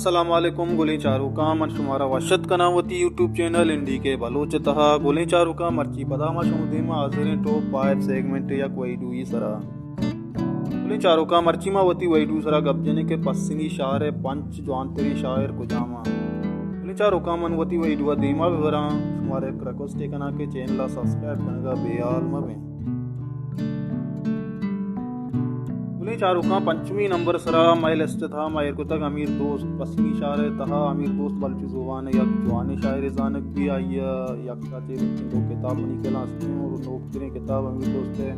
السلام علیکم گلیں چاروکاں، من شمارا وش اتک کناں وتی یوٹیوب چینل این ڈی کے بلوچ ءِ تہا۔ گلیں چاروکاں، مرچی پدا ما شمئے دیما حاضر ایں ٹاپ فائیو سیگمنٹ یک ویڈیوے ءِ سرا۔ گلیں چاروکاں، مرچی ما وتی ویڈیو ءِ سرا گپ جنیں کہ پسنی شہر ءِ پنچ جوانتریں شاعر کجام اَنت۔ گلیں چاروکاں، من وتی ویڈیو ءَ دیما ببراں، شمارا یک ریکویسٹ ءَ کناں کہ چینل ءَ سبسکرائب کنگ ءَ بے حال مہ بیں۔ گلیں چاروکاں، پنچمی نمبر ءِ سرا مئے لسٹ ءِ تہا ما ایر کتگ امیر دوست۔ پسنی شہر ءِ تہا امیر دوست بلوچی زبان ءِ یک جوانیں شاعرے زانگ بی۔ آئی ءَ یکا چہ روچیں دو کتاب منی کلاس ءَ اَنت اور نوکتریں کتاب امیر دوست ءِ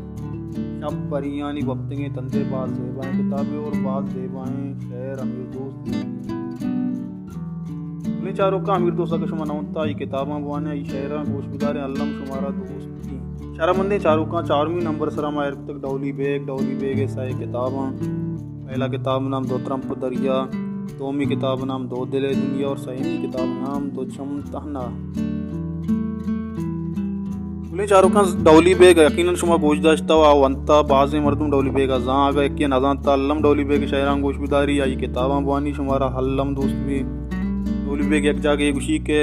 شپ پریانی وپتگیں تندے باز زیبائیں کتابے اور باز زیبائیں شعر امیر دوست۔ گلیں چاروکاں، امیر دوست اگاں شما نہ ونتا، آئی کتاباں بوانیں، آئی شعراں گوش بداریں، الم شمارا دوست بی۔ شرمندیں چاروکاں، چارمی نمبر ءِ سرا ما ایر کتگ ڈولی بیگ۔ ڈولی بیگ ءِ سئے کتاب اَنت۔ پہلا کتاب ءِ نام دو ترمپ دریا، دومی کتاب ءِ نام دو دل ءِ دنیا اور سیمی کتاب ءِ نام دو چم تہنا۔ گلیں چاروکاں، ڈولی بیگ یقیناً شما گوش داشتا و ونتا، بازیں مردم ڈولی بیگ ءَ زان، اگاں یکے ءَ نزانتا الم ڈولی بیگ ءِ شعراں گوش بداری، آئی کتاباں بوانی، شمارا الم دوست بی۔ ڈولی بیگ یک جاگہے گوشی کہ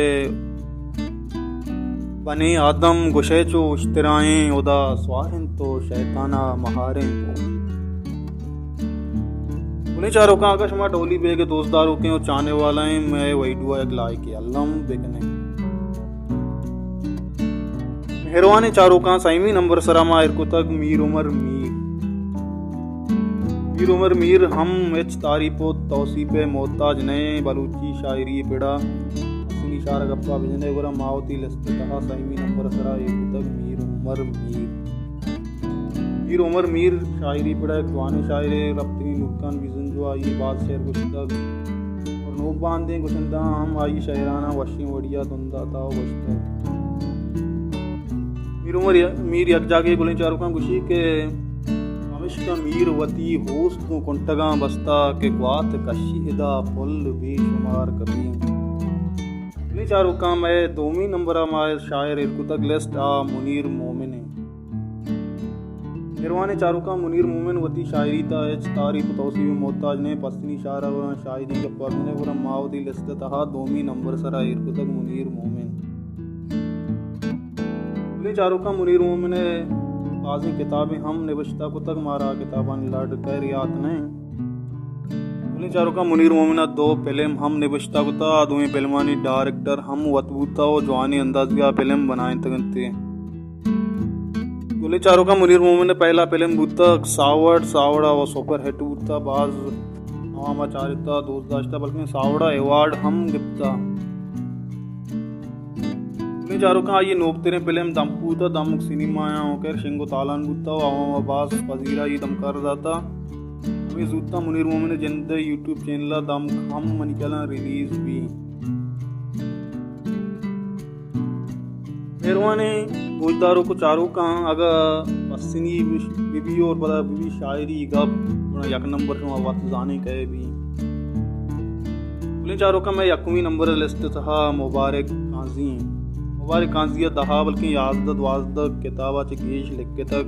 بنی آدم گوشئے چو اشترائیں، ہدا سوار اِنت و شیطانا مہاریں۔ گلیں چاروکاں، اگاں شما ڈولی بیگ ءِ دوست داروکیں و چاہنے والائیں، مئے ویڈیو ءَ یک لائکے الم بکنیں۔ مہروانیں چاروکاں، سیمی نمبر ءِ سرا ما ایر کتگ میر عمر میر۔ میر عمر میر ہم ہچ تعریف و توصیف ءِ محتاج نہ ایں۔ بلوچی شاعری ءِ پڑا پسنی شہر ءِ گپا بجنئے گڑا ما وتی لسٹ ءِ تہا سیمی نمبر ءِ سرا ایر کتگ میر عمر میر۔ میر عمر میر شاعری ءِ پڑا یک جوانیں شاعرے، رپتگیں نورکان بیزنجو ءَ آئی ءِ باز شعر گوشتگ اور نوک باندیں گشندہاں ہم آئی ءِ شعراناں وشیں وڑیا دندا تا و گوشتگ۔ میر عمر ی-، میر یک جاگہے گلیں چاروکاں گوشی کہ پمشکا میر وتی ہوست گوں کنٹگاں بستا کہ گوات کشی ادا پل بے شمار کپی۔ گلیں چاروکاں، مئے دومی نمبر ءَ ما شاعر ایر کتگ لسٹ ءَ منیر مومن ایں۔ مہروانیں چاروکاں، منیر مومن وتی شاعری ءِ تہا ہچ تعریف و توصیف ءِ محتاج نہ ایں۔ پسنی شہر ءِ گڑا شاعری ءِ گپا بجنئے گڑا ما وتی لسٹ ءِ تہا دومی نمبر ءِ سرا ایر کتگ منیر مومن۔ گلیں چاروکاں، منیر مومن ءَ بازیں کتابے ہم نبشتہ کتگ، مارا آ کتابانی لڈ خیر یات نہ ایں۔ گلیں چاروکاں، منیر مومن ءَ دو فلم ہم نبشتہ کتگ، آ دوئیں فلمانی ڈائریکٹر ہم وت بوتگ و جوانیں اندازے ءَ فلم بنائینتگ اَنت۔ گلیں چاروکاں، منیر مومن ءِ پہلا فلم بوتگ ساوڑ، ساوڑ ءَ و سپر ہٹ بوتگ، باز عوام ءَ چارتگ، دوست داشتگ، بلکیں ساوڑ ءَ ایوارڈ ہم گپتگ۔ گلیں چاروکاں، آئی ءِ نوکتریں فلم دمک بوتگ، دمک سینما ءَ و خیر شنگ و تالان بوتگ و عوام ءَ باز پذیرائی دمکار داتگ۔ ہمے زوت ءَ منیر مومن ءِ جند ءِ یوٹیوب چینل ءَ دمک ہم منی خیال ءَ ریلیز بی۔ مہروانیں گوشداروک و چاروکاں، اگاں پسنی بہ بی اور پدا بہ بی شاعری گپ، گڑا یک نمبر شما وت زانیں کئے بی۔ گلیں چاروکاں، مئے یکمی نمبر ءِ لسٹ ءِ تہا مبارک قاضی ایں۔ مبارک قاضی ءَ دہ ءَ بلکیں یازدہ دوازدہ کتاب ءَ چہ گیش لکھتگ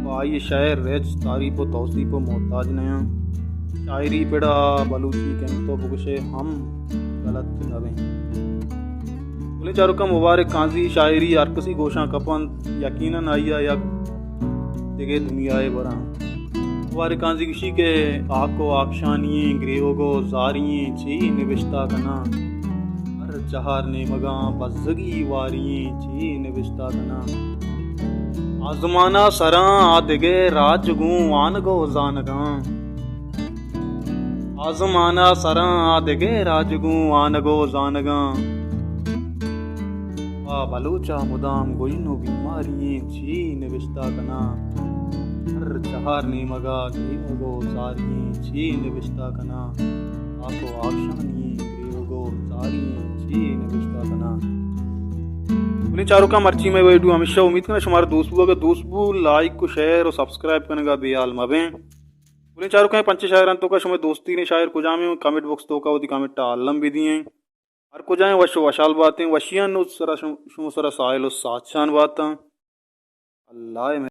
و آئی ءِ شعر ہچ تعریف و توصیف ءِ محتاج نہ اَنت۔ شاعری ءِ پڑا بلوچی کہ تو بگوشئے ہم غلط نہ بیں۔ گلیں چاروکاں، مبارک قاضی ءِ شاعری ہر کسی گوشاں کپنت، یقیناً آئی ءَ یک دگہ دنیائے براں۔ مبارک قاضی گوشی کہ آک و آکشانی ایں، گریوگ و زاری ایں، چی نبشتہ کناں؟ ہر چہار نیمگاں بزگی واری ایں، چی نبشتہ کناں؟ آزمانا سراں آ دگہ راج گوں وانگ و زانگاں۔ آزمانا سراں آ دگہ راج گوں وانگ و زانگاں۔ آ بلوچ ءَ مدام گژن و بیماری ایں، چی نبشتہ کناں؟ ہر چہار نیمگ ءَ گریوگ و زاری ایں، چی نبشتہ کناں؟ آ تو آپشانی ایں، گریوگ و زاری ایں، چی نبشتہ کناں؟ گلیں چاروکاں، مرچی مئے ویڈیو ہمیش اَت، امید کناں شمارا دوست بو۔ اگر دوست بو، لائک و شیئر و سبسکرائب کنگ ءَ بے حال مہ بیں۔ گلیں چاروکاں، پنچ شاعراں توکا شمئے دوستیگیں شاعر کجام ایں؟ کمنٹ باکس توکا وتی کمنٹ ءَ الم بدیئیں۔ ہر کجا ایں وش و وشحال باتیں، وشیانی سرا شم-، شمئے سرا ساحل و ساچان باتاں۔ اللہ ءِ